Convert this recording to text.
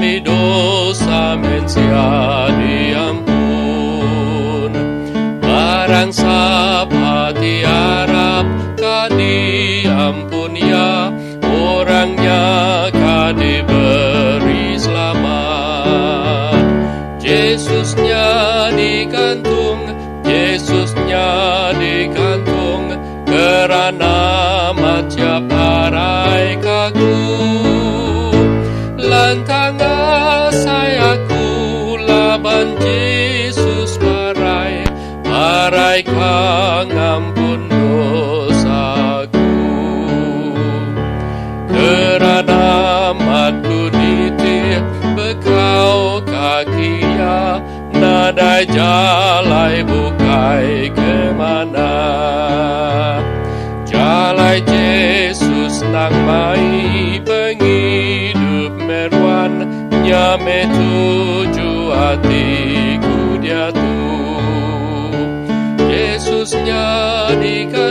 Ngambi dosa mensia diampun. Barang sapa ti arap ka diampun iya, orang nya ka diberi selamat. Jesus nya digantung, Jesus nya digantung, kerana mat iya parai ka aku. Lantang asai aku laban Jesus parai, parai ka ngampun dosaku. Kerana mat ku nitih bekau kaki iya, nadai jalai bukai ke mana. Jalai Jesus nang mai pengidup meruan, nya meh tuju atiku diatu. Jesus nya digantung.